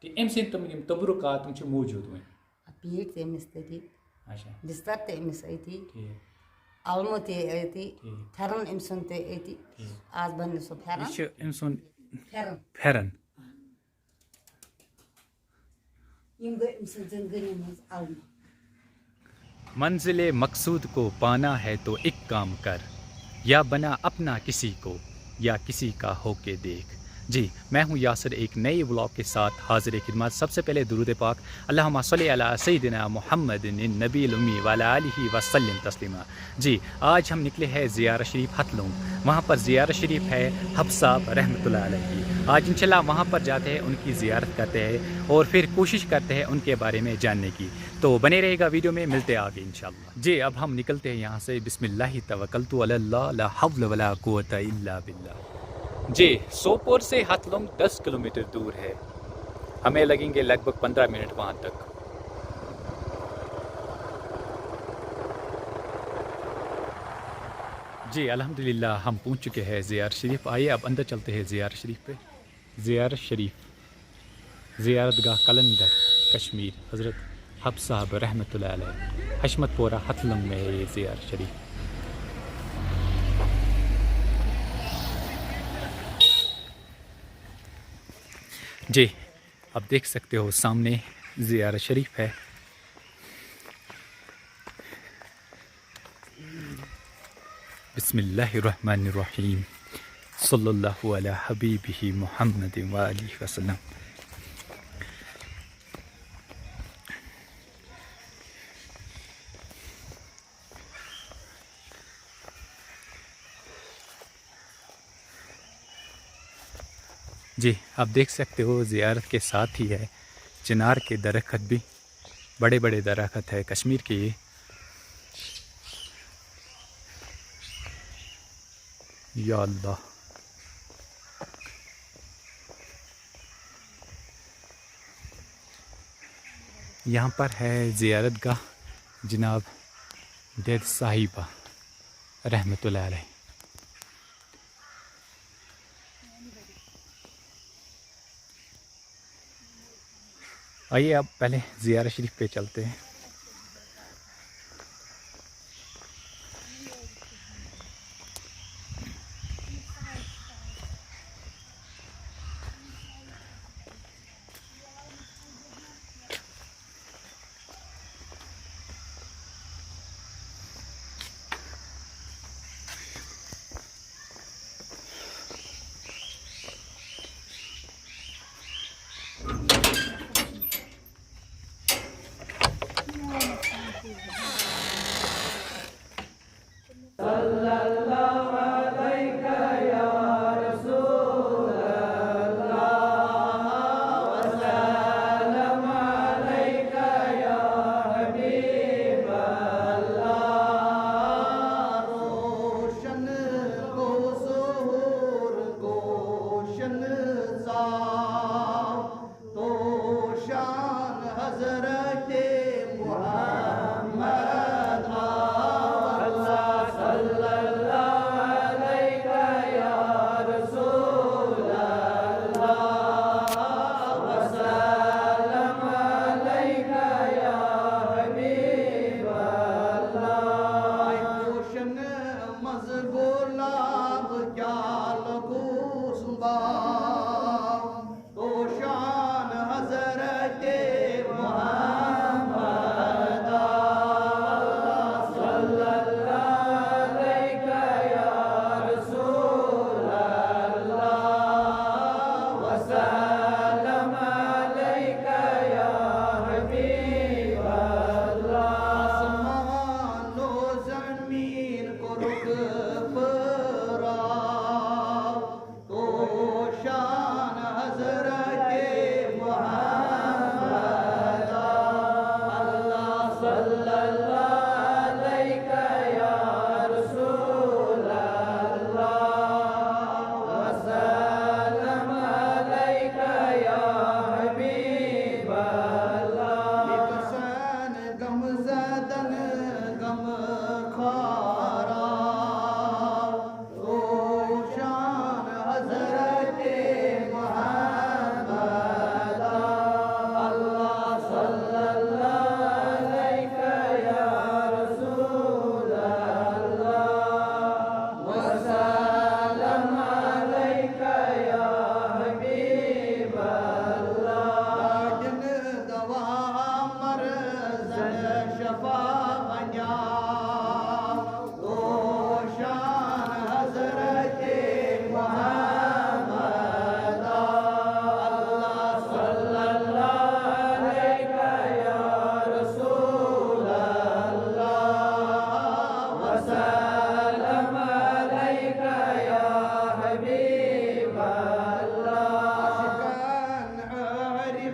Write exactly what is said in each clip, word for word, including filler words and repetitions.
تہٕ أمۍ سٕنٛدۍ تِم یِم تبرکات تِم چھِ موٗجوٗد وۄنۍ۔ پیٖٹۍ تہِ أمِس تٔتی، اچھا بِستَر تہِ أمِس أتی، ٹھیٖک پھٮ۪رُن تہِ أتی، ٹھیٖک۔ پھٮ۪رُن أمۍ سُنٛد تہِ أتی۔ ٹھیٖک۔ آز بَنہِ سُہ پھٮ۪رُن۔ یہِ چھُ أمۍ سُنٛد پھٮ۪رُن۔ پھٮ۪رَن۔ یِم گٔے أمۍ سٕنٛز زِندگٲنی منٛز علمہٕ۔ منزل مقصود کو پانا ہے تو ایک کام کر، یا بنا اپنا کسی کو، یا کسی کا ہو کے دیکھ۔ جی، میں ہوں یاسر، ایک نئے ولاگ کے ساتھ حاضر خدمت۔ سب سے پہلے درود پاک، اللہم صلی علی سیدنا محمد النبی الامی وعلی آلہ وسلم تسلیما۔ جی، آج ہم نکلے ہیں زیارت شریف ہتلونگ۔ وہاں پر زیارت شریف ہے حب صاحب رحمۃ اللہ علیہ کی۔ آج انشاءاللہ وہاں پر جاتے ہیں، ان کی زیارت کرتے ہیں اور پھر کوشش کرتے ہیں ان کے بارے میں جاننے کی۔ تو بنے رہے گا ویڈیو میں، ملتے ہیں آگے انشاءاللہ۔ جی، اب ہم نکلتے ہیں یہاں سے۔ بسم اللہ توکلت علی اللہ، لا حول ولا قوت الا باللہ۔ جی، سوپور سے ہتلونگ دس کلومیٹر دور ہے، ہمیں لگیں گے لگ بھگ پندرہ منٹ وہاں تک۔ جی، الحمدللہ ہم پہنچ چکے ہیں زیارت شریف۔ آئیے اب اندر چلتے ہیں زیارت شریف پہ۔ زیارت شریف، زیارت گاہ قلندر کشمیر، حضرت حب صاحب رحمۃ اللہ علیہ، حشمت پورہ ہتلونگ میں ہے یہ زیارت شریف۔ جی، آپ دیکھ سکتے ہو سامنے زیارت شریف ہے۔ بسم اللہ الرحمن الرحیم، صلی اللہ علی حبیبہ محمد و علیہ وسلم۔ جی، آپ دیکھ سکتے ہو زیارت کے ساتھ ہی ہے چنار کے درخت بھی، بڑے بڑے درخت ہے کشمیر کے یہ۔ یا اللہ، یہاں پر ہے زیارت گاہ جناب دید صاحبہ رحمۃ اللہ علیہ۔ آئیے اب پہلے زیارت شریف پہ چلتے ہیں۔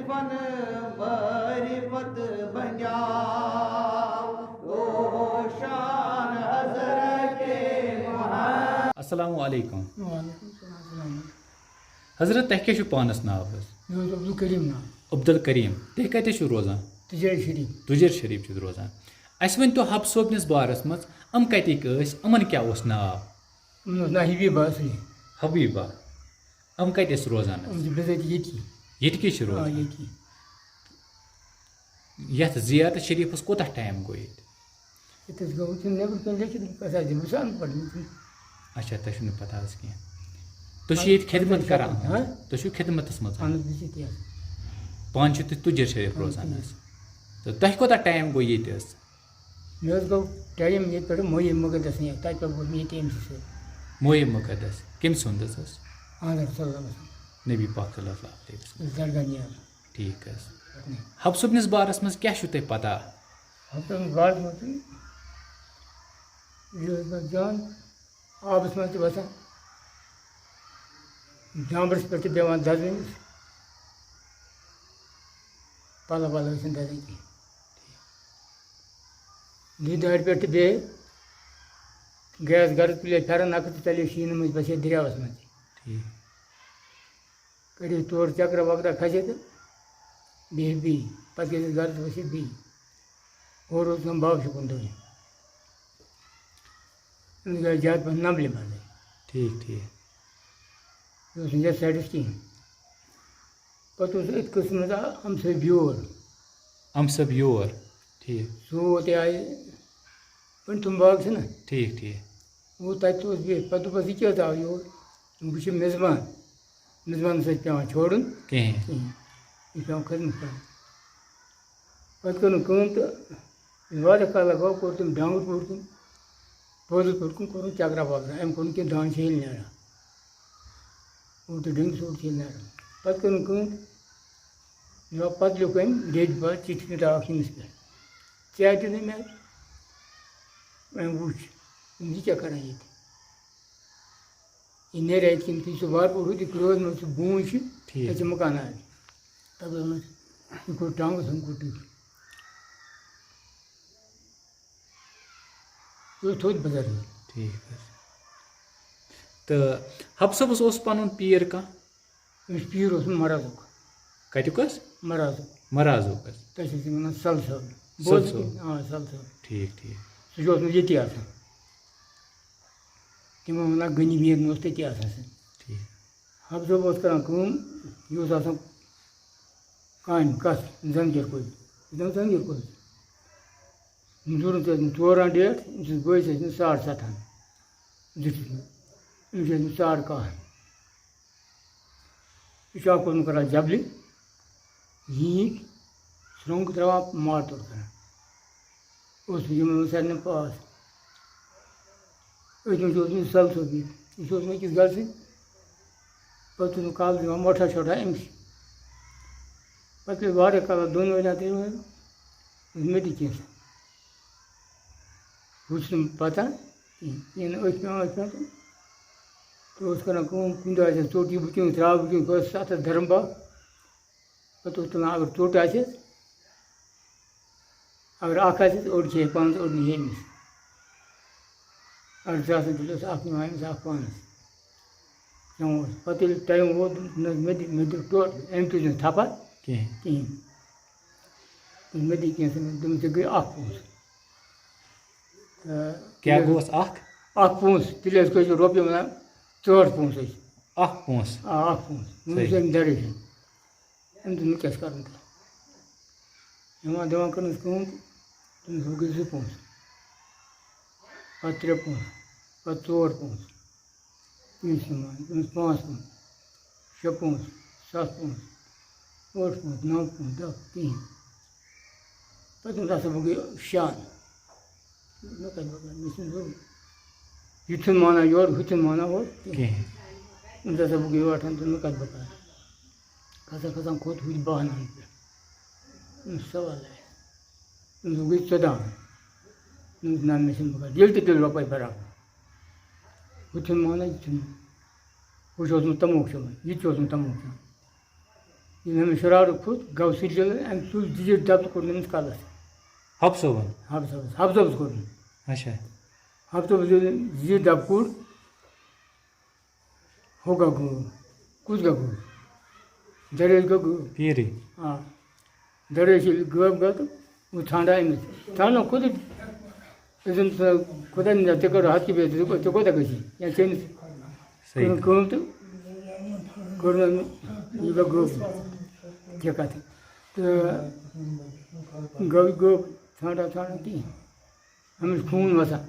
من معرفت بنیاو، او شان حضرت محمد۔ السلام علیکم۔ وعلیکم السلام۔ حضرت، تۄہہِ کیٛاہ چھُو پانَس ناو حظ؟ مےٚ اوس عبدالکریم ناو۔ عبدالکریم۔ تُہۍ کَتہِ چھِو روزان؟ تُجیر شریف۔ تُجیر شریف چھِو روزان۔ اَسہِ ؤنۍ تو حب صٲبنِس بارَس منٛز، یِم کَتِکۍ ٲسۍ، یِمَن کیٛاہ اوس ناو؟ یِمَن اوس ناو حبیبہ اصلی۔ حبیبہ۔ یِم کَتہِ ٲسۍ روزان حظ؟ یِم چھِ بِذٲتی ییٚتی۔ ییٚتہِ کیٛاہ چھِ آ، روزان؟ ییٚتی۔ یَتھ زیارت شریٖفَس کوٗتاہ ٹایم گوٚو ییٚتہِ؟ ییٚتہِ حظ گوٚو تِم نٮ۪برٕ کَنہِ لیٚکھِتھ، بہٕ کَتہِ حظ دِمہٕ؟ بہٕ چھُس اَن پَڑھ، مےٚ چھُنہٕ اچھا، تۄہہِ چھُو نہٕ پَتہ حظ کینٛہہ۔ تُہۍ چھِو ییٚتہِ خدمت کران؟ ہاں؟ تُہۍ چھِو خدمتَس منٛز؟ اَہَن حظ، بہٕ چھُس ییٚتی حظ۔ پانہٕ چھِو تُہۍ تُجر شریٖف اَہَن حظ، روزان تُجر۔ حظ؟ تہٕ تۄہہِ کوٗتاہ ٹایم گوٚو ییٚتہِ حظ؟ مےٚ حظ گوٚو ٹایم ییٚتہِ پٮ۪ٹھ مویہِ مُقدس نِیَکھ، تَتہِ پٮ۪ٹھ ووت مےٚ ییٚتہِ أمۍ سٕے سۭتۍ۔ مویہِ مُقدس کٔمۍ سُنٛد حظ اوس؟ اَہَن حظ، صلی اللہ علیہ وسلم۔ نبی پاک صلی اللہ علیہ وسلم۔ درگاہ نِیَکھ۔ ٹھیٖک حظ۔ پَتہٕ نہٕ۔ حب صٲبنِس بارَس منٛز کیٛاہ چھُو تۄہہِ پَتہ؟ حب صٲبنِس بارَس منٛز چھُ یہِ حظ مےٚ جان آبَس منٛز تہِ وَسان، جانٛبرَس پٮ۪ٹھ تہِ بیٚہوان دَزوٕنِس، پَلَو وَلَو ٲسِن دَزان کینٛہہ۔ دیٖدارِ پٮ۪ٹھ تہِ بیٚہہِ، گٔیَس گَرٕ، تُلے پھٮ۪رَن نَکھٕ تہٕ ژَلے شیٖنہٕ مٔنٛزۍ، بَسے دٔریاوَس منٛز تہِ۔ ٹھیٖک۔ کٔرِو تورٕ چَکرا وَکرا کھسے تہٕ بیٚہہِ بیٚیہِ۔ پَتہٕ گٔژھِس گَرَس ؤسِتھ بیٚیہِ۔ ہورٕ اوس یِوان باب شُکُن تام۔ أمِس گٔے زیادٕ پَہَن نَمبلہِ منٛزٕے۔ ٹھیٖک، ٹھیٖک۔ یہِ اوس نہٕ یَتھ سایڈَس کِہیٖنۍ۔ پَتہٕ اوس أتھۍ قٕسمَس اَ-، اَمہٕ سۭتۍ بیول۔ اَمہٕ سۭتۍ بیول۔ ٹھیٖک۔ سُہ ووت یہِ آیہِ پٔنڈتُم باغ چھُنہ؟ ٹھیٖک، ٹھیٖک۔ ووت تَتہِ تہِ اوس بِہِتھ۔ پَتہٕ دوٚپُس، "یہِ کیٛاہ درٛاو یور؟" دوٚپُن، "بہٕ چھُس میزبان۔ میزبانَس سۭتۍ پٮ۪وان چھوڑُن کِہیٖنۍ۔ کِہیٖنۍ۔ یہِ چھُ پٮ۪وان خدمت کَرُن۔" پَتہٕ کٔرٕن کٲم تہٕ واریاہ کال لَگوو، کوٚر تٔمۍ ڈانٛگُر پوٚر کُن، بوزُل پوٚر کُن، کوٚرُن چکرا وکرا۔ أمۍ کوٚر نہٕ کینٛہہ، دانہِ چھِ ییٚلہِ نیران۔ اوٚڑ تہٕ ڈوٗنِس اوٚڑ چھِ ییٚلہِ نیران۔ پَتہٕ کٔرٕن کٲم، یہِ پَتہٕ لیوٚکھ أمۍ ڈیڈِ پَتہٕ چِٹھِ مِٹاوَکھ ییٚمِس پٮ۪ٹھ۔ ژےٚ اَتہِ نہٕ مےٚ، أمۍ وُچھ، یہِ کیٛاہ کَران ییٚتہِ؟ یہِ نیرِ اَتہِ کِنۍ تہِ، یہِ چھُ وارٕ پوٗر ہُتہِ کِرٛوز منٛز چھُ بوٗنۍ چھِ، ٹھیٖک۔ اَتہِ چھِ مکان اَکھ۔ تَپٲرۍ منٛز یہِ کوٚر ٹانٛگَس ہُم کوٚر ٹیوٗ۔ یہِ اوس تھوٚد بُزرگ۔ ٹھیٖک حظ۔ تہٕ حب صٲبَس اوس پَنُن پیٖر کانٛہہ؟ أمِس پیٖر اوس مَرازُک۔ کَتیُک حظ؟ مَرازُک۔ مَرازُک حظ۔ تَتہِ چھِ تِم وَنان سَل صٲب۔ سَل بوز صٲب۔ کِنہٕ؟ آ، سَل صٲب۔ ٹھیٖک، ٹھیٖک۔ سُہ چھُ اوسمُت ییٚتی آسان۔ تِمَن وَنان غنی میٖر اوس تٔتی آسان سُہ۔ ٹھیٖک۔ حب صٲب اوس کَران کٲم، یہِ اوس آسان کامہِ، کَتھ، زَنجیٖر کُلۍ۔ زَن زَنجیٖر کُلۍ۔ مٔزوٗرَن چھِ ٲسمٕتۍ ژورَن ریٹ، أمۍ سٕنٛدِس بٲیِس ٲسمٕتۍ ساڑ سَتھ ہَتھ۔ زِٹھِس منٛز۔ أمِس چھِ ٲسمٕتۍ ساڑ کاہ۔ یہِ چھُ اَکھ اوسمُت کَران جبلہِ، ییٖنۍ، سرٛنٛگ ترٛاوان، مار توٚر کَران۔ اوس یِمَن منٛز سارنٕے پاس۔ أتھۍ منٛز چھُ اوسمُت سَل صٲب یہِ۔ یہِ چھُ اوسمُت أکِس گَرَس سۭتۍ۔ پَتہٕ اوسمُت کالہٕ دِوان مۄٹھا شۄٹھا أمِس۔ پَتہٕ پیٚیہِ واریاہ کالَس دۄن ؤرِیَن، ترٛٮ۪ن ؤرِیَن۔ مےٚ تہِ کینٛہہ۔ ہُہ چھُنہٕ پَتہ کِہیٖنۍ۔ یہِ نہٕ أتھۍ پٮ۪وان، أتھۍ پٮ۪وان تہٕ۔ تہٕ اوس کَران کٲم، کُنہِ دۄہ آسہِ ہا ژوٚٹ، یہِ بہٕ کیٛاہ ترٛاوٕ، بہٕ کیٛاہ کٲنٛسہِ سَتھ ہَتھ دَرم باغ۔ پَتہٕ اوس تُلان، اگر ژوٚٹ آسٮ۪س، اگر اَکھ آسٮ۪س، اوٚڑ کھیٚیہِ پانَس، اوٚڑ نِیہِ أمِس۔ اگر زٕ آسَن، تیٚلہِ اوس اَکھ نِوان أمِس، اَکھ پانَس۔ کھٮ۪وان اوس۔ پَتہٕ ییٚلہِ ٹایم ووت، دوٚپُن، "نہ، مےٚ دِ، مےٚ دِ ٹوٹھ"، أمۍ تُج نہٕ تھپھ کِہیٖنۍ۔ کِہیٖنۍ۔ دوٚپُن، "مےٚ دِ کینٛہہ سا"، دوٚپُن، "ژےٚ گٔے اَکھ پونٛسہٕ۔" تہٕ کیٛاہ گوٚوس اَکھ؟ اَکھ پونٛسہٕ، تیٚلہِ ٲسۍ کٲشِر رۄپیہِ وَنان ژُہٲٹھ پونٛسہٕ ٲسۍ۔ اَکھ پونٛسہٕ؟ آ، اَکھ پونٛسہٕ۔ وۄنۍ صحیح۔ وٕچھ أمۍ ڈٮ۪رٮ۪کشَن۔ أمۍ دوٚپ، "نہٕ کیٛاہ چھِ کَرُن تہٕ؟" یِوان دِوان کٔرنَس کٲم تہٕ تٔمِس وۄنۍ گٔے زٕ پونٛسہٕ، پَتہٕ ترٛےٚ پونٛسہٕ، پَتہٕ ژور پونٛسہٕ، تٔمِس یِوان، تٔمِس پانٛژھ پونٛسہٕ، شےٚ پونٛسہٕ، سَتھ پونٛسہٕ، ٲٹھ پونٛسہٕ، نَو پونٛسہٕ، دَہ، کِہیٖنۍ۔ پَتہٕ تٔمِس ہسا بہٕ گٔے شان۔ مےٚ کَتہِ بَکار، مےٚ چھُنہٕ ضروٗرت۔ یہِ چھُنہٕ مانان یورٕ، ہُہ چھُنہٕ مانان اورٕ کینٛہہ۔ کِہیٖنۍ۔ أمِس ہسا بہٕ گٔے وَٹھان تہٕ مےٚ کَتہِ بَکار۔ کھسان کھسان کھوٚت ہُتہِ بہنَن پٮ۪ٹھ۔ أمِس سوال آسہِ۔ أمِس گٔے ژۄداہ۔ أمِس نہ مےٚ چھِنہٕ بَکار۔ ییٚلہِ تہِ تیٚلہِ رۄپَے برابر۔ ہُہ چھُنہٕ مانان، یہِ چھُنہٕ۔ ہُہ چھُ اوسمُت تَموکھ چٮ۪وان، یہِ تہِ چھُ اوسمُت تَموکھ چٮ۪وان۔ ییٚلہِ أمِس شرارٕ کھوٚت، گوٚو سُہ جِلہٕ، أمۍ تُل زِجِر ڈَبہٕ کوٚڑ أمِس کَلَس۔ حب صٲبَن؟ حب صٲبَس، حب صٲبَس کوٚڑ أمۍ۔ اچھا۔ حب صٲبَس ییٚلہِ زِجِر ڈَبہٕ کوٚڑ، ہُہ گوٚو غٲب۔ کُس گوٚو غٲب؟ دَرٲج گوٚو غٲب۔ پیٖرٕے۔ آ۔ دَرٲج ییٚلہِ غٲب گوٚو تہٕ وۄنۍ ژھانٛڈا أمِس۔ ژھانٛڈنو کوٚت؟ أسۍ دوٚپُس، "خۄدا نِدا، ژےٚ کَرو حد کہِ بیٚیہِ، ژٕ کوٚت، ژٕ کوٚتاہ گٔژھی؟" یا ژےٚ أمِس صحیح کٔرٕن کَتھ۔ کٲم تہٕ کوٚر مےٚ أمِس، یہِ گوٚو غٲب۔ کیٛاہ کَتھ؟ تہٕ گوٚو، گوٚو ژھانٛڈا، ژھانٛڈا کِہیٖنۍ۔ أمِس خوٗن وَسان۔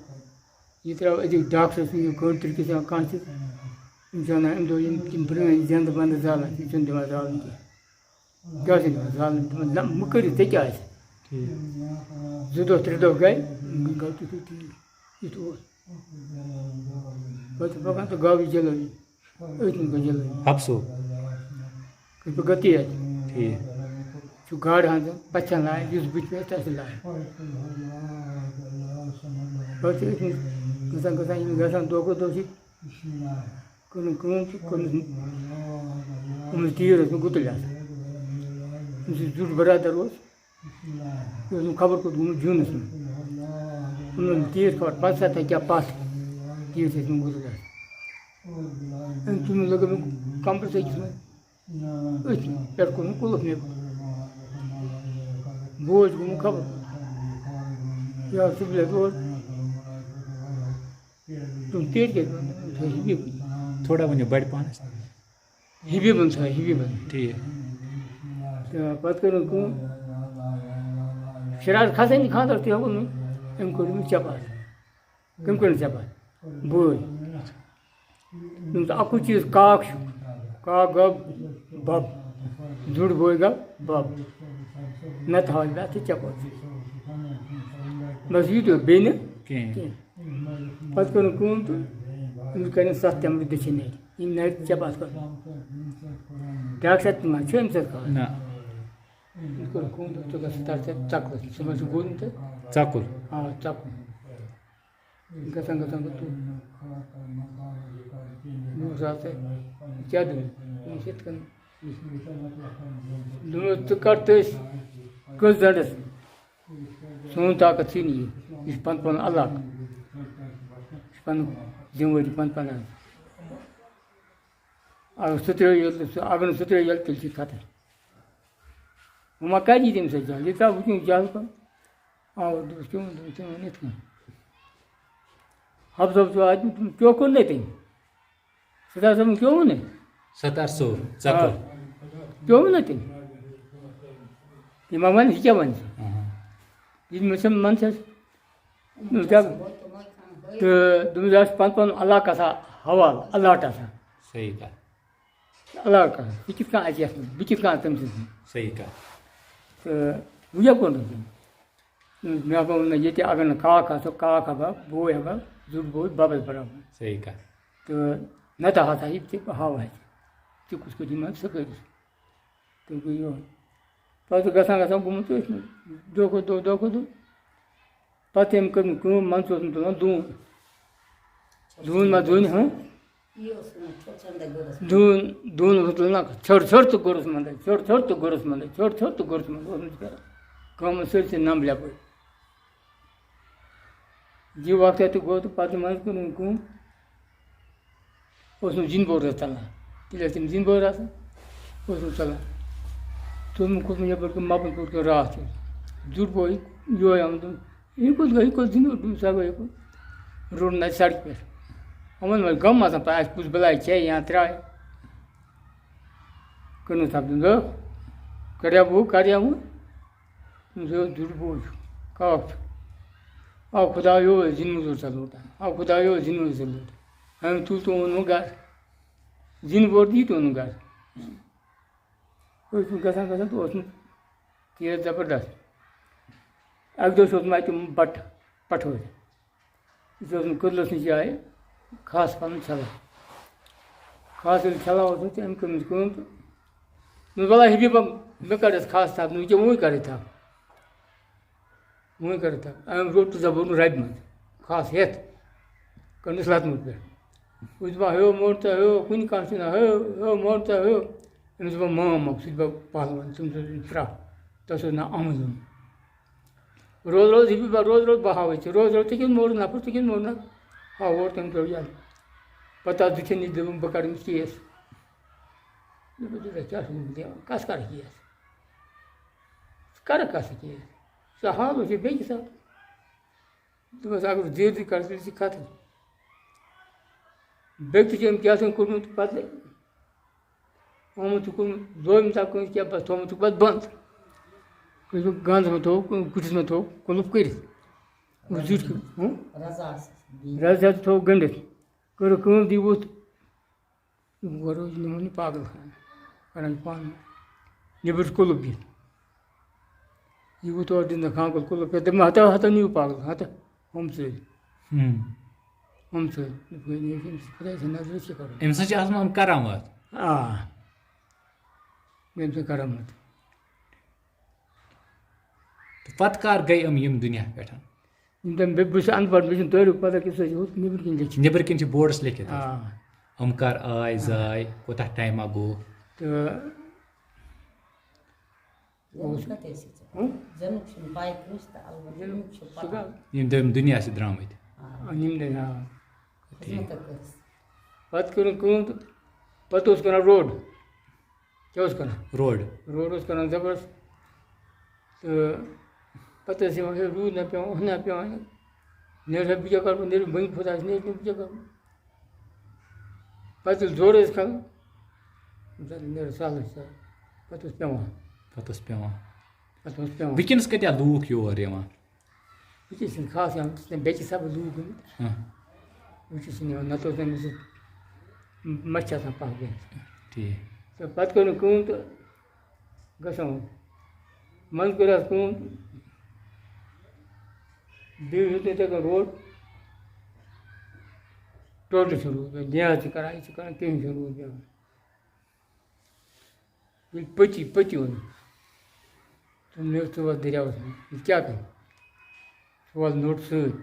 یہِ ترٛاو أزیُک ڈاکٹرَس نِش، یہِ کٔڑ تِرٛکِس یا کانٛہہ تہِ۔ یِم چھِ وَنان، أمۍ دوٚپ، یِم تِم پرٛٲنۍ زٮ۪نٛدٕ بَنٛدٕ زالان، یہِ چھُنہٕ دِوان زالُن کینٛہہ۔ کیٛاہ چھِ دِوان زالُن؟ دَپان، نہ، مہٕ کٔرِو، ژےٚ کیٛاہ آسہِ؟ ٹھیٖک۔ زٕ دۄہ، ترٛےٚ دۄہ گٔے، گوٚو تیُتھُے ٹھیٖک، یُتھ اوس۔ پَتہٕ چھِ پَکان تہٕ گاوٕ جلٲوی۔ أتھۍ منٛز گٔے جلٲوی۔ حب صٲب۔ کٔرۍ پَتہٕ غلطی اَتہِ۔ ٹھیٖک۔ چھُ گاڈٕ ہَن زَن پَژھٮ۪ن لایان، یُس بہٕ تہِ پٮ۪ٹھ تَتھ لایان۔ پَتہٕ چھِ أتھۍ منٛز گژھان، گژھان، یِم گژھان دۄہ کھۄتہٕ دۄہ چھِ کٔرٕن کٲم تہٕ کوٚرمَس، کوٚرمَس تیٖر ٲسۍ مےٚ گُتُلۍ آسان۔ یُس یہِ زیُٹھ برادر اوس، یہِ اوس نہٕ خبر کوٚت گوٚمُت جوٗنَس منٛز۔ کوٚرمَس تیٖر کھۄر، پَتہٕ سا تَتہِ کیٛاہ پَتھ تیٖر ٲسۍ مےٚ گُتُلۍ آسان۔ أمۍ تُل مےٚ، لَگٲو مےٚ کَمرَس أکِس منٛز، أتھۍ پٮ۪ٹھ کوٚرُن قُلُف نیٚبر۔ بوج گوٚمُت خبر کوٚت۔ یہِ آو صُبحٲے تور۔ تِم تیٚلہِ کیٛاہ تھٲے حبیٖبٕے؟ تھوڑا ؤنِو بَڑِ پَہنَس۔ حبیٖبَن تھٲے حبیٖبَن۔ ٹھیٖک۔ تہٕ پَتہٕ کٔرٕن کٲم۔ شِراز کھسٲنی خانٛدَر تہِ ہیوٚکُن نہٕ۔ أمۍ کوٚر أمِس چپاتھ۔ کٔمۍ کوٚر أمِس چپاتھ؟ بٲے۔ دوٚپمَس، اَکُے چیٖز، کاک چھُ۔ کاک گوٚو بَب۔ زُڑ بوے گوٚو بَب۔ نَتہٕ ہاوَے بہٕ اَتھ ژےٚ چپاتھ۔ بَس یوٗتاہ، بیٚیہِ نہٕ کِہیٖنۍ۔ کِہیٖنۍ۔ پَتہٕ کٔرٕن کٲم تہٕ أمِس کَرن سَتھ تَمرٕ دٔچھِنۍ نَرِ۔ یِم نَرِ ژےٚ بَتھ کَرُن۔ بیٛاکھ چھا تِم ما چھِ أمِس سۭتۍ کَرُن؟ نہ۔ أمِس کوٚر کٲم تہٕ ژٕ گژھ تَتھ ژےٚ ژَکلَس۔ صُبحَس چھُ گوٚو نہٕ تہٕ ژَکُل۔ آ، ژَکُل۔ گژھان گژھان گوٚو تہٕ مےٚ اوس اَتھ کیٛاہ دِمہٕ؟ دوٚپمَس یِتھ کٔنۍ۔ دوٚپمَس، ژٕ کَر تٔسۍ کٔژ زَنٛڈَس؟ سون طاقت چھُے نہٕ یہِ۔ یہِ چھُ پَنُن پَنُن علاقہٕ۔ یہِ چھُ پَنُن ذِمہٕ وٲری پَنُن پَنُن۔ اگر سُہ ترٛٲوِو ییٚلہِ، سُہ، اگر نہٕ سُہ ترٛٲوِو ییٚلہِ، تیٚلہِ چھُ ختم۔ وۄنۍ ما کَرِ یہِ تٔمِس سۭتۍ جنگ؟ یہِ ترٛاو وٕنکیٚنَس جنگ کُن۔ آ، دوٚپُس، کیٛاہ ووٚن؟ دوٚپُس، تٔمۍ ووٚن یِتھ کٔنۍ۔ حفظ صٲب چھُ اَتہِ، دوٚپُن، کیٛاہ کوٚر نہٕ تٔمۍ؟ سُہ تہِ ہسا ووٚن، کیٛاہ ووٚن نہٕ؟ ستار صٲب، ژےٚ آ۔ کوٚر؟ کیٛاہ ووٚن نہٕ تٔمۍ؟ یہِ ما وَنہِ، یہِ کیٛاہ وَنہِ؟ اہن۔ یہِ مےٚ چھَنہٕ منٛدچھَس۔ دوٚپمَس، تہٕ دوٚپمَس، یہِ چھُ پَنُن پَنُن علاقہٕ آسان حوالہٕ، اَلاٹ آسان۔ صحیح کَتھ۔ علاقہٕ آسان۔ یہِ کِتھ کٔنۍ اَژِ یَتھ منٛز؟ بہٕ کِتھ کٔنۍ اَژٕ تٔمۍ سٕنٛدِ منٛز؟ صحیح کَتھ۔ تہٕ وۄنۍ کیٛاہ کوٚر نہٕ تٔمۍ؟ مےٚ ہا ووٚن نہ ییٚتہِ، اگر نہٕ کاک آسو، کاک ہا بَب، بوے ہا بَب، زُٹھ بوے، بَبَس برابر۔ صحیح کَتھ۔ تہٕ نَتہٕ ہسا یہِ تہِ ہاوہا تہِ۔ ژےٚ کُس کُس یِمَن سُہ کٔرِتھ۔ تہٕ گوٚو یِہوٚے۔ پَتہٕ گژھان گژھان گوٚمُت أتھۍ منٛز۔ دۄہ کھۄتہٕ دۄہ، دۄہ کھۄتہٕ دۄہ۔ پَتہٕ تٔمۍ کٔر نہٕ کٲم، منٛزٕ اوس نہٕ تُلان دوٗن۔ دوٗن ما دوٗنہِ، ہاں؟ یہِ اوس نہٕ ژھۄٹھ ژھۄٹھ تہٕ گُرس منٛز۔ دوٗن، دوٗن اوس نہٕ تُلان کانٛہہ۔ ژھیوٚر، ژھیوٚر تہٕ گُرس منٛزٕے، ژھیوٚر، ژھیوٚر تہٕ گُرس منٛزٕے، ژھیوٚر، ژھیوٚر تہٕ گُرس منٛزٕے اوس نہٕ کران۔ کٲم ٲس سٲرسٕے نمبلہِ پٲٹھۍ۔ یہِ وقتہ تہِ گوٚو تہٕ پَتہٕ منٛزٕ کٔر أمۍ کٲم۔ اوس نہٕ زِنۍ بوٚڑ دۄہ ژَلان۔ تیٚلہِ ٲسۍ تِم زِنۍ بوٚڑ آسان، اوس نہٕ ژَلان۔ تُلمُت کھوٚتمُت یَپٲرۍ کِنۍ مَپَن پوٗر کِنۍ راتھ یہِ۔ زیُٹھ بوے یِہوٚے آمُت، دوٚپُن، "یہِ کوٚت گوٚو، یہِ کوٚت زِنۍ بوٚڑ؟" دوٚپمَس، "سۄ گٔے یَپٲرۍ۔ روٚٹ نَتہِ سڑکہِ پٮ۪ٹھ۔" یِمَن وۄنۍ غم آسان، پَتہٕ آسہِ کُس بَلاے چھےٚ یا ترٛایہِ۔ کٔرنَس تَپھ دِنٛدٕ، کَریٛاو بہٕ، کَریٛاو بہٕ۔ دوٚپمَس، "ہے، زیُٹھ بوے چھُ، کاک چھُ۔ آو خۄدایو زِنۍ موٚزوٗر ژےٚ لوٚٹان، آو خۄدایو زِنۍ موٚزوٗر ژےٚ لوٚٹان۔ أمۍ تُل تہٕ اوٚنُن گَرٕ۔ زِنۍ بوٚڑ تہٕ یہِ تہِ اوٚنُن گَرٕ۔" أتھۍ منٛز گژھان گژھان تہٕ اوس نہٕ تیز زبردست۔ اَکہِ دۄہ چھُ اوسمُت اَتہِ بَٹہٕ، پَٹھوٲرۍ۔ یہِ چھُ اوسمُت کٔدلَس نِش جایہِ کھَس پَنُن چھَلان۔ کھَس ییٚلہِ چھَلان اوسمُت تہٕ أمۍ کٔر أمِس کٲم تہٕ دوٚپُن، "وَلہٕ حبیٖبا، مےٚ کَر یَتھ کھَس تھَپھ، نہٕ وٕنکٮ۪ن وٕنۍ کَرٕے تھَپھ۔" وۄنۍ کَرٕ تَپھ۔ أمۍ روٚٹ تہٕ زَبوٗرُن رَبہِ منٛز، کھَس ہٮ۪تھ، کٔرنَس لَتہٕ موٚٹ پٮ۪ٹھ۔ بہٕ چھُس دَپان، "ہیو موٚٹ تہٕ ہیو، کُنہِ کانٛہہ چھُنہٕ، ہیو، ہیو موٚٹ تہٕ ہیو۔" أمِس دوٚپُن مام مۄکھ، سُہ تہِ بہٕ پہلوان، تٔمِس اوس فراق، تَس اوس ناو احمد زوٗن۔ روز روز یہِ بہٕ روز روز بہٕ ہاوَے ژےٚ، روز روز ژےٚ کیٛازِ مورُن نفر، ژےٚ کیٛازِ مورُن نفر؟ ہاو اور تٔمۍ ترٛوو یَلہٕ۔ پَتہٕ آو دُکھِنۍ نِش، دوٚپُن بہٕ کَرٕ أمِس کیس۔ دوٚپُن ژےٚ کیٛاہ چھُکھ دِوان، کَس کَرٕ کیس؟ ژٕ کَرٕ کَس کیس؟ ژٕ حال اوس یہِ بیٚکِس اَکھ۔ دوٚپمَس اگر زیٖر تہِ کَرٕ، تیٚلہِ چھِ ختم۔ بیٚکہِ تہِ چھِ أمۍ کیٛاہ تام کوٚرمُت پَتہٕ۔ آمُت چھُ کُن، لویمُت آ کٲنٛسہِ کیٛاہ پَتہٕ تھوٚومُت چھُکھ پَتہٕ بنٛد۔ کٲنٛسہِ گانٛدَس منٛز تھوٚو، کُٹھِس منٛز تھوٚو، قُلُف کٔرِتھ۔ زیُٹھ کیٛاہ، ہُہ؟ رَزا ٲسٕس بیٚیہِ۔ رَزا تہِ تھوٚو گٔنٛڈِتھ۔ کٔرٕکھ کٲم، دی ووٚتھ۔ گۄڈٕ اوس نِمُن یہِ پاگل خانہٕ، کَران چھِ پانہٕ ؤنۍ۔ نیٚبرۍ چھُ قُلُف دِتھ۔ یہِ ووٚتھ اورٕ دِنہٕ خانٛقُل قُلُف پٮ۪ٹھ، دوٚپمَس ہَتہ، ہَتہ نِیِو پاگل، ہَتہ، ہُم ژٲلۍ۔ ہُم۔ ہُم ژٲلۍ۔ دوٚپُکھ، ہے، نہ، یہِ چھِ أمِس خۄداے سٕنٛز نظر، أسۍ کیٛاہ کَرو؟ أمِس حظ چھِ آسان یِم کرامات۔ آ۔ ییٚمہِ سۭتۍ کرامت۔ تہٕ پتہٕ کر گٔے یِم یِم دُنیا پٮ۪ٹھ؟ یِم تٔمۍ بہٕ، بہٕ چھُس اَن پَڑھ، مےٚ چھُنہٕ تٲریٖخ پَتہ کہِ سُہ چھُ ہُتھ نیٚبرۍ کِنۍ لیٚکھِتھ۔ نیٚبرۍ کِنۍ چھِ بورڈَس لیٚکھِتھ۔ آ۔ یِم کر آے، آ۔ زاے، کوٗتاہ ٹایما گوٚو؟ تہٕ زَنُک کَتہِ ٲسِتھ ژےٚ؟ ہُم؟ زَنُک چھُنہٕ پَے کٲنٛسہِ تہٕ البتہ زَنُک یِم چھِ سُہ پَتہ۔ گوٚو۔ یِم تٔمۍ دُنیا سۭتۍ درٛامٕتۍ۔ آ۔ آ، یِم تٔمۍ، آ۔ ٹھیٖک۔ خدمت کٔرٕس۔ پَتہٕ کٔرٕن کٲم تہٕ پَتہٕ اوس کَران روڈ۔ کیٛاہ اوس کَران؟ روڈ۔ روڈ اوس کَران زَبردست۔ تہٕ پَتہٕ ٲسۍ یِوان، ہے، روٗد نہ پٮ۪وان، ہُہ نہ پٮ۪وان۔ نیرٕ ہا بہٕ کیٛاہ کَرٕ، نیرٕ بٔنۍ خۄدایَس، نیرٕ نہٕ بہٕ کیٛاہ کَرٕ۔ پَتہٕ ییٚلہِ زورٕ ٲسۍ کھَسان، زَن نیرٕ سہلٕے سہل۔ پَتہٕ اوس پٮ۪وان۔ پَتہٕ اوس پٮ۪وان۔ پَتہٕ اوس پٮ۪وان۔ وٕنکیٚنَس کۭتیٛاہ لوٗکھ یور یِوان؟ وٕنکیٚس چھِنہٕ خاص یِوان، وٕنکیٚس چھِنہٕ بیٚکہِ حِسابہٕ لوٗکھ گٔمٕتۍ۔ ہاں۔ وٕنکیٚس چھِنہٕ یِوان، نَتہٕ اوس تَمہِ وِزِ مَچھِ آسان پَکھ گٔمٕژ۔ ٹھیٖک۔ تہٕ پَتہٕ کٔر مےٚ کٲم تہٕ گژھان اوس۔ منٛزٕ کٔر اَتھ کٲم، بیٚیہِ ہیوٚت نہٕ یِتھَے کٔنۍ روڈ، ٹوٹلی چھُنہٕ روٗد، نِیاز چھِ کَران، یہِ چھِ کَران، کِہیٖنۍ چھُنہٕ روٗد پٮ۪وان۔ ییٚلہِ پٔتی، پٔتی اوٚن، تہٕ مےٚ دوٚپ، "ژٕ وَس دٔریاوَس منٛز، یہِ کیٛاہ کَرِ؟ ژٕ وَل نوٚٹ سۭتۍ۔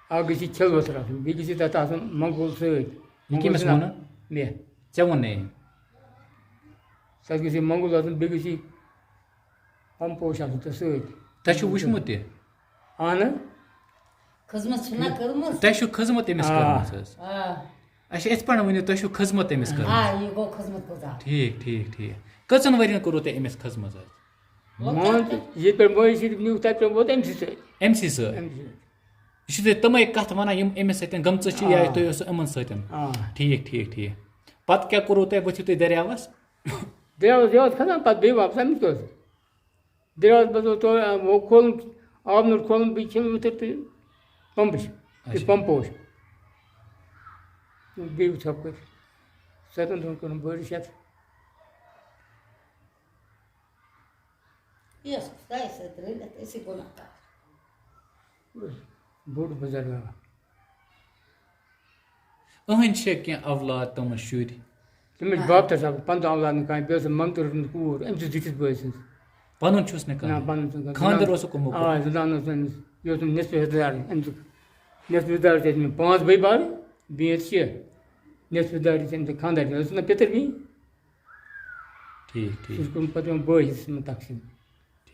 اَکھ گژھِ کھِلوَس رَٹُن، بیٚیہِ گژھِ تَتھ آسُن منگول سۭتۍ۔" یہِ کٔمِس منگول چھُنہ ووٚنُن؟ مےٚ۔ ژےٚ ووٚنُے؟ تَتھ گژھِ منگول آسُن، بیٚیہِ گژھِ پَمپوش آسُن تَتھ سۭتۍ۔ تۄہہِ چھُو وٕچھمُت تہِ؟ اَہَن حظ۔ خدمت چھِ نہ کٔرمٕژ؟ تۄہہِ چھُو خدمت أمِس آ۔ کٔرمٕژ حظ؟ آ۔ اچھا، یِتھ پٲٹھۍ ؤنِو، تۄہہِ چھُو خدمت أمِس آ، کٔرمٕژ؟ یہِ گوٚو خدمت گُزار۔ ٹھیٖک، ٹھیٖک، ٹھیٖک۔ کٔژَن ؤرِین کوٚروٕ تۄہہِ أمِس خدمت حظ؟ لۄکٹہِ مان ژٕ، ییٚتہِ پٮ۪ٹھ مٲنۍ شریٖف نیوٗ، تَتہِ پٮ۪ٹھ ووت أمۍ سٕے سۭتۍ۔ أمۍ سٕے سۭتۍ۔ أمۍ سٕے سۭتۍ۔ یہِ چھُ تۄہہِ تِمَے کَتھٕ وَنان، یِم أمِس سۭتۍ گٔمژٕ چھِ یا آ۔ تُہۍ ٲسِو یِمَن سۭتۍ۔ آ۔ ٹھیٖک، ٹھیٖک، ٹھیٖک۔ پَتہٕ کیٛاہ کوٚروٕ تۄہہِ؟ ؤتھِو تُہۍ دٔریاوَس؟ دٔریاوَس یوت کھسان، پَتہٕ بیٚیہِ واپَس، أمِس کیٛاہ اوس؟ دٔریاوَس منٛز اوس تورٕ، آ، ہُہ کھولُن، آب نوٚر کھولُن، بیٚیہِ کھیوٚن اوترٕ تہٕ پمپٕچ، اچھا۔ پمپوش۔ بیٚیہِ وٕچھ ہۄپٲرۍ۔ سَتَن دۄہَن کٔرٕن بٲرِش یَتھ۔ یۄس خۄدایہِ سۭتۍ رٔلِتھ، أسی گۄناہ کار۔ بوٚڑ بُزرگا۔ أہٕنٛدۍ چھِ کینٛہہ اولاد، تِمَن شُرۍ؟ تٔمِس چھِ بَب تہِ آسان، پنٛداہ اولاد نہٕ کانٛہہ، بیٚیہِ اوس مَمتُر کوٗر، أمۍ سٕنٛز زِٹھِس بٲے سٕنٛز۔ پَنُن چھُس نہٕ کانٛہہ؟ نہ، پَنُن چھُنہٕ کانٛہہ۔ خانٛدر اوسُکھ کوٚرمُت؟ آ، زنان ٲس أمِس، یہِ اوس أمِس نٮ۪صفہِ حِصہٕ دار، أمۍ سُنٛد نٮ۪صفہِ حِصہٕ دار چھِ أسۍ پانٛژھ بٲے بارٕنۍ، بیٚیہِ ٲسۍ شےٚ۔ نٮ۪صفہِ حِصہٕ دار چھِ أمۍ سٕنٛدۍ خانٛدارنہِ، ٲس نہٕ پِتٕر بیٚنہِ۔ ٹھیٖک، ٹھیٖک۔ سُہ چھُ کوٚرمُت پَتہٕ یِمَن بٲے حِصَس منٛز تقسیٖم۔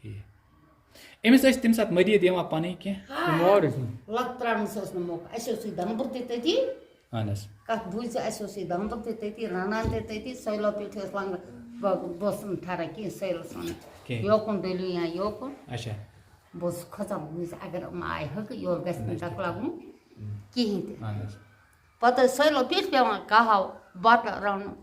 ٹھیٖک۔ أمِس ٲسۍ تَمہِ ساتہٕ مٔریٖد یِوان پَنٕنۍ کینٛہہ؟ تہٕ مور ٲسۍ یِوان۔ لَتہٕ ترٛاونَس ٲس نہٕ موقعہٕ۔ اَسہِ اوس یہِ دَمبُر تہِ تٔتی۔ اَہَن حظ۔ کَتھ بوٗزِ، اَسہِ اوس یہِ دَمبُر تہِ تٔتی، رَنان تہِ تٔتی، سٲلو پیٖٹھ ٲس لَنٛگہٕ۔ بہٕ، بہٕ ٲسٕس نہٕ ٹھَران کینٛہہ، سٲلَس وَنان، ٹھیٖک۔ یوکُن ڈٔلِو یا یوکُن۔ اچھا۔ بہٕ اوسُس کھۄژان، بہٕ وَنس، اگر یِم آیہِ ہُکہٕ، یورٕ گژھِ نہٕ نہ، ٹَکلاوُن کِہیٖنۍ تہِ۔ اَہَن حظ۔ پَتہٕ ٲسۍ سٲلو پیٖٹھ پٮ۪وان کَہَو بَتہٕ رَنُن۔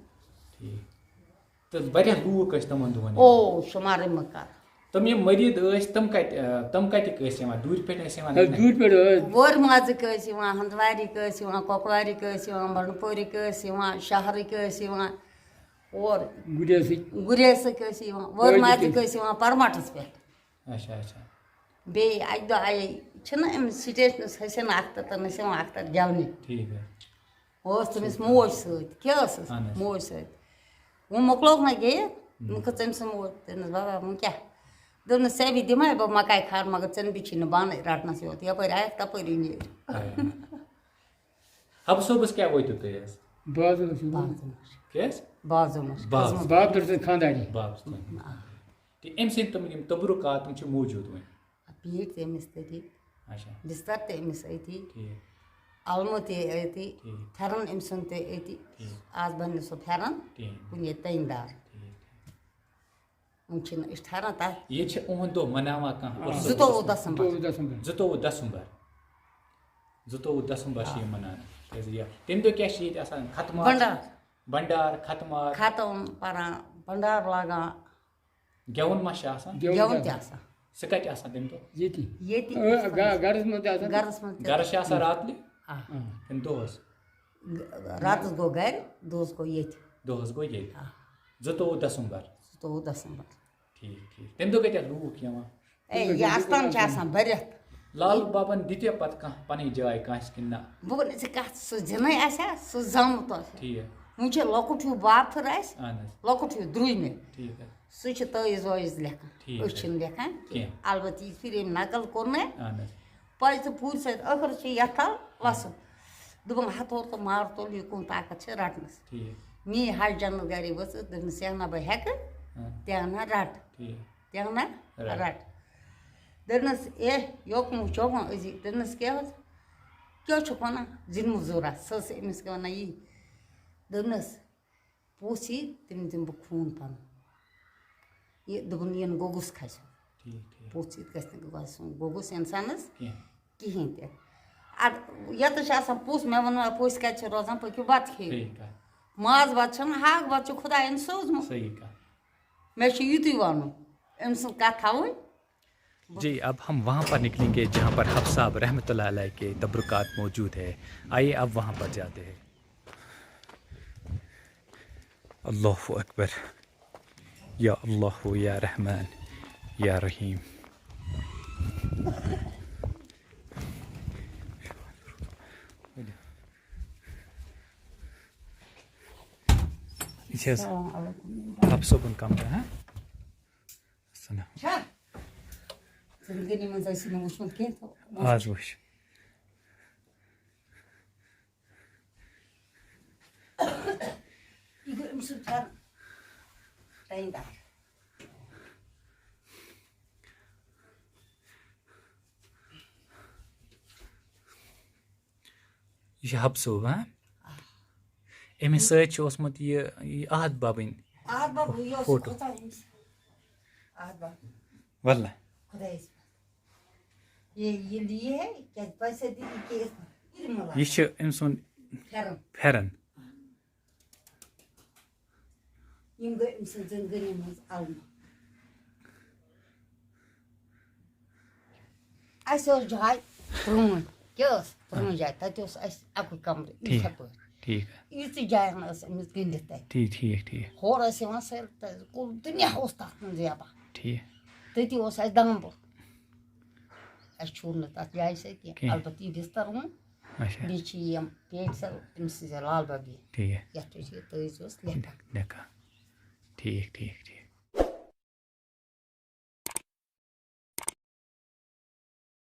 ٹھیٖک۔ تہٕ واریاہ لوٗکھ ٲسۍ تِمَن دۄہَن یِوان۔ او، شُمارٕے مہٕ کَر۔ تِم یِم مٔریٖد ٲسۍ، تِم کَتہِ، آ، تِم کَتِکۍ ٲسۍ یِوان؟ دوٗرِ پٮ۪ٹھ ٲسۍ یِوان؟ ہے، دوٗرِ پٮ۪ٹھ ٲسۍ۔ وٲرۍ مازٕکۍ ٲسۍ یِوان، ہَنٛدوارِکۍ ٲسۍ یِوان، کۄپوارِکۍ ٲسۍ یِوان، بَنٛڈٕ پورِکۍ ٲسۍ یِوان، شَہرٕکۍ ٲسۍ یِوان۔ اور گُریسٕکۍ۔ گُریسٕکۍ ٲسۍ یِوان، وٲرۍ مازٕکۍ ٲسۍ یِوان پَرمَٹھَس پٮ۪ٹھ۔ اچھا، اچھا۔ بیٚیہِ اَکہِ دۄہ آیے، چھِنہ أمِس سٹیشنَس حسین اختر تہٕ نسیم اختر گٮ۪ونہِ۔ ٹھیٖک حظ۔ اوس تٔمِس موج سۭتۍ۔ کیٛاہ ٲسٕس؟ اہن حظ۔ موج سۭتۍ۔ وۄنۍ مۄکلووُکھ نہ گیٚیِتھ، ہُم۔ وۄنۍ کھٔژ أمۍ سٕنٛز موج۔ دوٚپنَس، "بابا، وۄنۍ کیٛاہ؟" دوٚپنَس، "ژےٚ وی دِمَے بہٕ مَکاے کھار، مگر ژےٚ نہٕ بیٚیہِ چھی نہٕ بانَے رَٹنَس یوت۔ یَپٲرۍ آیَکھ، تَپٲری نیرِ۔" آ۔ حبہٕ صٲبَس کیٛاہ وٲتِو تُہۍ حظ؟ بازرَس منٛز۔ بازرَس۔ کیٛاہ حظ؟ بازو منٛز باب۔ کھٔژمٕژ۔ باب تٔمۍ سٕنٛز خانٛدارِنۍ۔ باب سٕنٛز۔ آ۔ تہٕ أمۍ سٕنٛدۍ تِم یِم تبرُکات تِم چھِ موٗجوٗد وۄنۍ۔ پیٖٹۍ تہِ أمِس تٔتی، اچھا۔ بِستَر تہِ أمِس أتی، ٹھیٖک۔ اَلمہٕ تہِ أتی، ٹھیٖک۔ پھٮ۪رَن أمۍ سُنٛد تہِ أتی۔ ٹھیٖک۔ آز بَنہِ نہٕ سُہ پھٮ۪رَن ٹھیٖک۔ کُنہِ، ییٚتہِ تٔنۍ دار۔ ٹھیٖک، ٹھیٖک۔ وۄنۍ چھِنہٕ أسۍ ٹھہران تَتھ۔ ییٚتہِ چھِ اُہُنٛد دۄہ مَناوان کانٛہہ آ۔ اُرسُل۔ زٕتووُہ دسمبر۔ زٕتووُہ دسمبر۔ زٕتووُہ دسمبر۔ زٕتووُہ دسمبر چھِ یِم مَناوان۔ کیٛازِ یہِ، تَمہِ دۄہ کیٛاہ چھِ ییٚتہِ آسان؟ ختمات۔ بنڈار۔ بنڈار، ختمات۔ ختم پَران، بنڈار لاگان۔ گٮ۪وُن ما چھِ آسان؟ گٮ۪وُن گٮ۪وُن تہِ تہِ آسان۔ سُہ کَتہِ آسان تَمہِ دۄہ؟ ییٚتی۔ ییٚتی۔ اۭں، گَ-، گَرَس منٛز تہِ آسان۔ گَرَس منٛز تہِ۔ گَرَس چھِ آسان راتلہِ؟ آ۔ آ۔ کِنہٕ دۄہَس؟ گ-، راتَس گوٚو گَرِ، دۄہَس گوٚو ییٚتہِ۔ دۄہَس گوٚو ییٚتہِ۔ آ۔ زٕتووُہ دسمبر۔ زٕتووُہ دسمبر۔ ٹھیٖک، ٹھیٖک۔ تَمہِ دۄہ کَتہِ ٲسۍ لوٗکھ یِوان؟ اے، یہِ اَستان چھِ آسان بٔرِتھ۔ لال بابن دِتیا پَتہٕ کانٛہہ پَنٕنۍ جاے کٲنٛسہِ کِنہٕ نہ؟ بہٕ وَنہٕ ژےٚ کَتھ، سُہ زِنٕے آسہِ ہا، سُہ زامُت اوس۔ ٹھیٖک۔ وٕنہِ چھُ لۄکُٹ ہیوٗ بابتھٕر اَسہِ، اَہَن حظ۔ لۄکُٹ ہیوٗ درٛوٗنہِ۔ ٹھیٖک حظ۔ سُہ چھُ تٲویٖز وٲویٖز لیکھان۔ ٹھیٖک أسۍ حظ۔ چھِنہٕ لیکھان کینٛہہ۔ کینٛہہ۔ البتہٕ یہِ پھِرِ أمۍ نقل کوٚر مےٚ۔ اَہَن حظ۔ پَزِ تہٕ پوٗرٕ سۭتۍ ٲخرَس چھِ یَتھ تَل وَسُن۔ دوٚپُن، ہَتھ ہور تہٕ مار تُل، یہِ کُن طاقت چھِ رَٹنَس۔ ٹھیٖک۔ میٛٲنۍ حَج جنت گَرے ؤژھ، دوٚپمَس، "ژےٚ نہ بہٕ ہٮ۪کہٕ، ہاں۔ تہِ ہنا رَٹ۔ ٹھیٖک۔ تہِ ہنا رَٹ۔" رَٹ۔ دوٚپنَس، "اے، یوکُن چوکُن أزی۔" دوٚپنَس، "کیٛاہ حظ؟ کیٛاہ چھُکھ وَنان؟ زِنۍ موٚزوٗرا؟" سۄ ٲس أمِس کیٛاہ وَنان یی۔ دوٚپنَس، پوٚژھ یی، تٔمِس دِمہٕ بہٕ خوٗن پَنُن۔ یہِ دوٚپُن، یہِ نہٕ گوٚگُس کھسہِ۔ ٹھیٖک، ٹھیٖک۔ پوٚژھ یِتھ گژھِ نہٕ گژھُن گوٚگُس اِنسانَس کینٛہہ۔ کِہیٖنۍ تہِ۔ اَدٕ یَتَس چھِ آسان پوٚژھ، مےٚ ووٚن، پوٚژھ کَتہِ چھِ روزان، پٔکِو بَتہٕ کھیٚیِو۔ صحیح کَتھ۔ ماز بَتہٕ چھُنہٕ، ہاکھ بَتہٕ چھُ خۄدایَن سوٗزمُت۔ صحیح کَتھ۔ مےٚ چھُ یُتُے وَنُن، أمۍ سٕنٛز کَتھ تھاوٕنۍ۔ جی، اب ہم وہاں پر نکلیں گے جہاں پر حب صاحب رحمت اللہ علیہ کے تبرکات موجود ہے۔ آئیے، اب وہاں پر جاتے ہیں۔ اللہ اکبر۔ یا اللہ، یا رحمان، یا رحیم۔ یہ چھِ حظ السلام علیکم۔ حب صٲبُن کمرٕ، ہاں؟ السلام۔ چھا؟ زندگی منٛز ٲسِو نہٕ وٕچھمُت کینٛہہ تہٕ آز وٕچھ۔ یہِ گوٚو أمۍ سُنٛد پھٮ۪رن۔ ٹایم دار۔ یہِ چھُ حب صٲب، ہاں؟ آ۔ أمِس سۭتۍ چھُ اوسمُت یہِ، یہِ احد ببٕنۍ۔ احد بب، یہِ اوس فوٹو۔ کھوژان أمِس۔ احد بب۔ واللہ۔ خۄدایَس پٮ۪ٹھ۔ یہ، یہ لیے ہے، کیٛازِ تۄہہِ سۭتۍ یہِ کیس یہِ مُلاقات۔ یہِ چھُ أمۍ سُنٛد پھٮ۪رن۔ پھٮ۪رن۔ یِم گٔے أمۍ سٕنٛز زندگٲنی منٛز علمہٕ۔ اَسہِ ٲس جاے پرٛٲنۍ۔ کیٛاہ ٲس؟ پرٛٲنۍ جاے۔ تَتہِ اوس اَسہِ اَکُے کمرٕ، ٹھیٖک، یِتھَے پٲٹھۍ۔ ٹھیٖک۔ یِژٕے جاے ہن ٲس أمِس گٔنٛڈِتھ تَتہِ۔ ٹھیٖک، ٹھیٖک، ٹھیٖک۔ ہورٕ ٲسۍ یِوان سٲری، تَتہِ کُل دُنیا اوس تَتھ منٛز یَپان۔ ٹھیٖک۔ تٔتی اوس اَسہِ دامبُر۔ اَسہِ چھوٗر نہٕ تَتھ جایہِ سۭتۍ کینٛہہ۔ کینٛہہ۔ البتہٕ یہِ بِستَر اوٚن۔ اچھا۔ بیٚیہِ چھِ یِم پیٹہِ سَر أمۍ سٕنٛزِ لال بَبہِ۔ ٹھیٖک۔ یَتھ پٮ۪ٹھ یہِ تٲج اوس لیکھان۔ لیکھان۔ ٹھیٖک، ٹھیٖک، ٹھیٖک۔